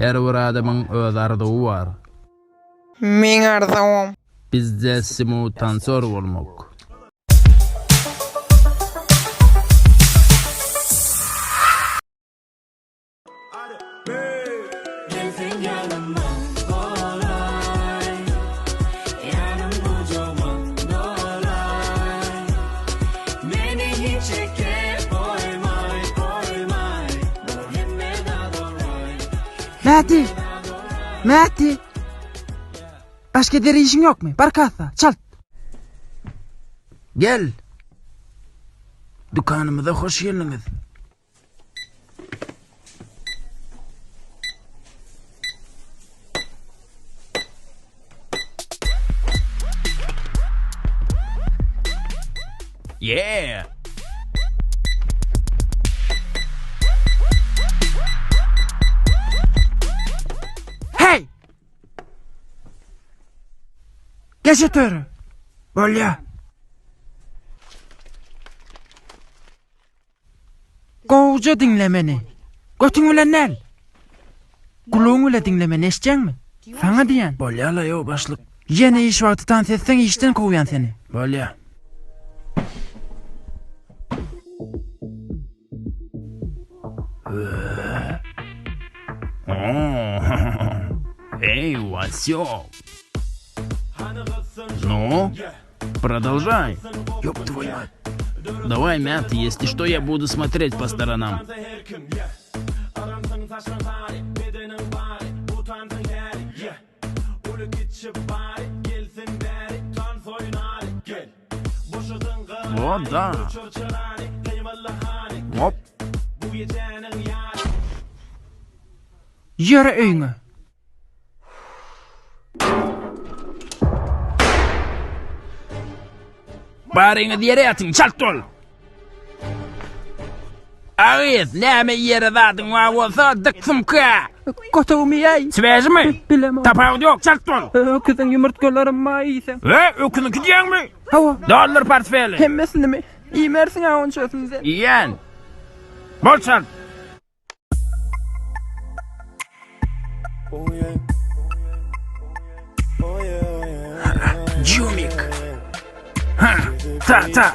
Her bir adamyň öz arzuwy bar. Meň arzuwym. Bizde simu tansor bolmak. Gelseň ýanyma golaý Ýanym gujagyma dolaý Meni hiç ýeke goýmaý goýmaý Bolar hemme zat alraý Mäti! Mäti! Başga eder işiň ýokmy? Bar kassa, çalt! Gel! Dükanymyza hoş geldiňiz. Yeah! Hey! Geç öteri. Bolýa. Gowuja diňle meni. Götüň bilen däl. Gulagyň bile diňle meni, eşitýäňmi? Saňa diýýän. Bolýa-la, ýow, başlyk. Ýene iş wagty tans etseň işden kowýan seni. Bolýa. Eý, Wasýok. Ну, продолжай. Ёб твою мать. Давай, мят, если что, я буду смотреть по сторонам. О, да. Оп. Ýöre öýüňe. Baryňyz ýere ýatyň, çalt bol! Agyz, näme iýere zadyň bar bolsa, dyk sumka! Gotowymy iýäý? Swejimi? Bilemok. Tapawudy ýok, çalt bol! Öküziň ýumurtgalarymy bar iýseň. E, öküziňki diýýäňmi? Hawa. Doldur portfeli. Hemmesinimi? Iýmersiň-ä onçasyny sen. Iýen. Bol çalt! Jumik. Ha, ta ta.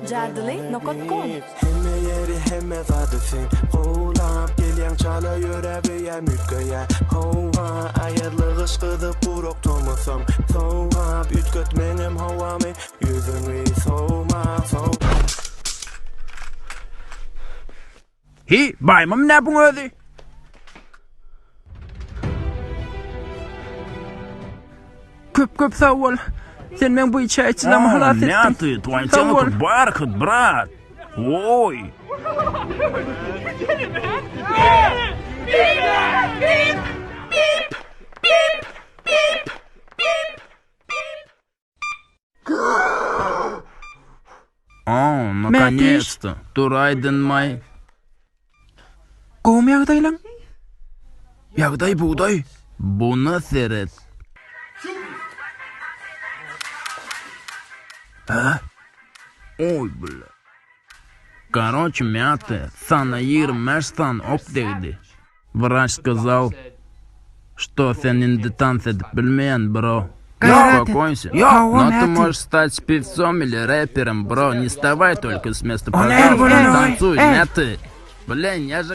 Jadyly nokat kom. Hemme ýeri hemme zady sen Gowlap gelýäň çala ýöräp öýem üýtgeýä Howa aýazly gyş gyzyp gurak tomusam Sowgap üýtget meňem howamy Ýüzüňi sowma sow. Hi, baýmymy nä buň özi? Köp köp sag bol. Sen meň bu içä içilemi halas etdiň. Nätdi, tvoýim Sag bol. barhat, brat. Oý. O, nakонец-то. Turaýdynmaý. Gowumy ýagdaýlaň? Ýagdaý bugdaý. Buna seret. Hä? Oý, bile. Karoçe, mýaty, sana 25 sany ok degdi. Wraç skazal, što sen indi tans edip bilmeýän, bro. Gaýrat et. Uspokойся. Hawa, Но ты Mäti. можешь стать певцом или рэпером, бро. Не вставай только с места, Ol пожалуйста. bolan oý. Танцуй, Ey. Мяты. Блин, я же...